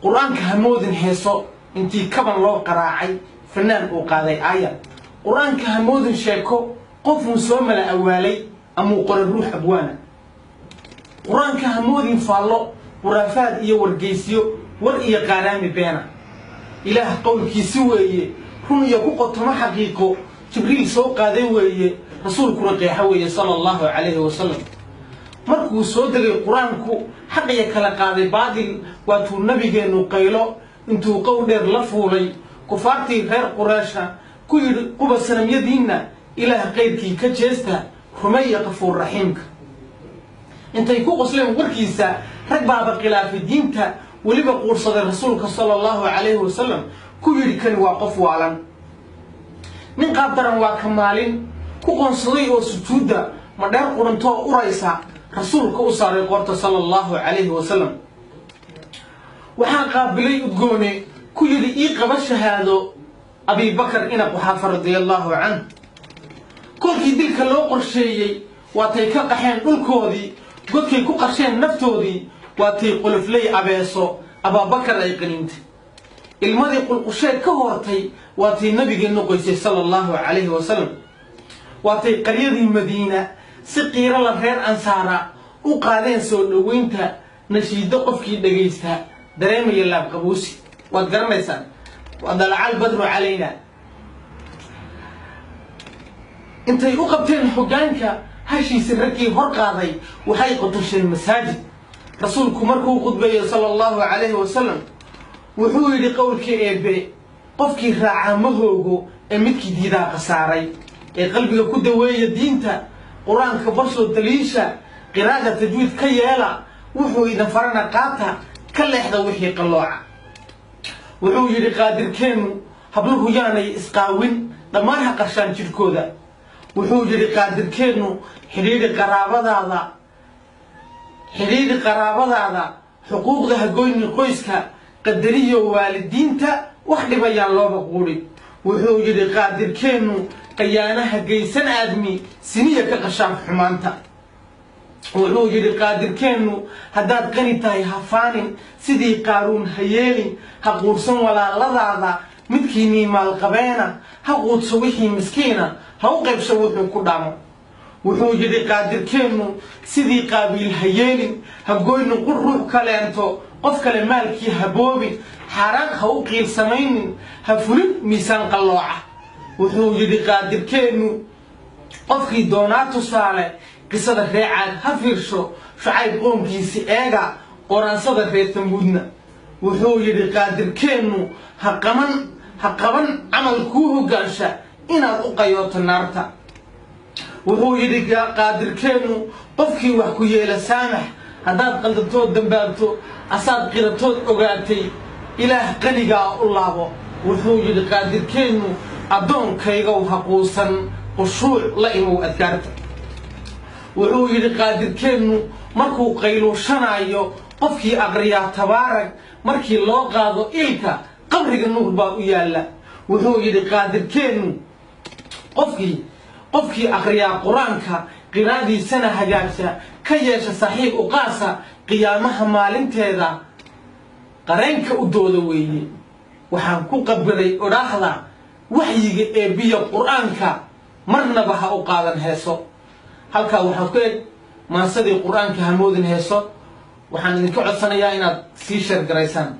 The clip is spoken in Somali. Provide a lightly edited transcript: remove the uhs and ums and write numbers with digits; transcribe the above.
Qur-aanka hamoodin heeso intii kaban loo qaraacay fanaan uu qaaday aaya. Qur-aanka hamoodin sheeko qofuu soo mala awaalay amuu qoray ruux abwaana. Qur-aanka hamoodin faallo, khuraafaad iyo wargeysyo, war iyo qaaraami beena. Ilaah qowlkiisi weeye, run iyo ku qotomo xaqiiqo, Jibriil soo qaaday weeye, rasuulkuna qeexo weeye, sala Allahu calayhi wasalam. Markuu soo degay qur-aanku, xaqiya kala qaaday baadil, waatuu nabigeennu qaylo intuu qow dheer la fuulay kufaartii reer Qureesha ku yidhi: "Quba sanamyadiinna, Ilaah qayrkii ka jeesta, rumeeya Qafuur Raxiimka." Intay ku qosleen warkiisa rag baaba khilaafay diinta, weliba quursaday rasuulka, sala Allahu calayhi wasalam, ku yidhi: "Kani waa qof waalan." Nin qaab daran waa ka maalin ku qoonsaday oo sujuudda madheer qurantoo uraysa rasuulka u saaray qoorta, sala Allahu calayhi wasalam. Waxaa qaabilay udgoone ku yidhi: "Ii qaba shahaado," Abibakar ina Quxaafa, radia Allahu canh. Kolkii dilka loo qorsheeyey, waatay ka qaxeen dhulkoodii, godkay ku qasheen naftoodii, waatay qolofley abeeso Abaabakar ay qaniintay, ilmadii qulqushee ka hortay, waatay nabigeennu qoysay, sala Allahu calayhi wasalam. Waatay qaryadii Madiina si qiiro la reer Ansaara u qaadeen soo dhoweynta, nashiido qofkii dhegaysta dareemaya laabqabuusi. Waad garanaysaan waa dalaca albadru calayna. Intay u qabteen hoggaanka hashiisi raggii hor qaaday, waxay qotosheen masaajid. Rasuulku markuu khudbeeyey, sala Allahu calayhi wasalam, wuxuu yidhi: "Qowlkii Eebe qofkii raacaa ma hoogo ee midkii diidaa khasaaray. Ee qalbiga ku daweeya diinta qur-aanka, barsoo daliisha qiraa'da tajwiid ka yeela, wuxuu idin farana qaata, ka leexda wixii qallooca." Wuxuu yidhi Qaadirkeennu: "Habluhu yaanay isqaawin, dhammaan ha qashaan jidhkooda." Wuxuu yidhi Qaadirkeennu: "Xidhiidhi qaraabadaada, xidhiidhi qaraabadaada, xuquuqda ha goyni, qoyska qadariyo, waalidiinta wax dhibayaan looba quudhin." Wuxuu yidhi Qaadirkeennu: "Qayaanaha geysan aadmi, siniya ka qashaan xumaanta." Wuxuu yidhi Qaadirkeennu: "Haddaad qani tahay ha faanin, sidii Qaaruun ha yeelin, ha quursan walaaladaada, midkiinii maalqabeena ha quudso wixii miskiina, ha u qaybsho wuxuu ku dhaamo." Wuxuu yidhi Qaadirkeennu: "Sidii Qaabiil ha yeelin, ha goynin qur ruux kaleento, qof kale maalkii ha boobin, xaaraan ha u qiilsamaynin, ha fulin miisaan qallooca." Wuxuu yidhi Qaadirkeennu: "Qofkii doonaa tusaale qisada ree Caad ha fiirsho, Shucayb qoomkiisi eega, qoraansada reer Tamuudna." Wuxuu yidhi Qaadirkeennu: "Ha qaban, ha qaban camal kuu hoggaansha inaad u qayooto naarta." Wuxuu yidhi Qaadirkeennu: "Qofkii wax ku yeela saamax, haddaad qaldantood dambaabto, asaad qiratood ogaatay, Ilaah qanigaa u laabo." Wuxuu yidhi Qaadirkeennu: "Addoonkaygow ha quusan, qushuuc la imow adkaarta." Wuxuu yidhi Qaadirkeennu: "Markuu qayluushanaayo qofkii aqriyaa Tabaarag, markii loo qaado ilka qabriga nuur baa u yaalla." Wuxuu yidhi Qaadirkeennu: Qofkii aqriyaa qur-aanka, qiraadiisana hagaagsa, ka yeesha saaxiib u qaasa, qiyaamaha maalinteeda qareenka u dooda weeye." Waxaan ku qabiray odhaahda waxyiga eebbiya qur-aanka marnaba ha u qaadan heeso. Halkaa waxaad ku eg maansadii Qur-aanka hamoodin heeso. Waxaan idinka codsanayaa inaad sii share garaysaan.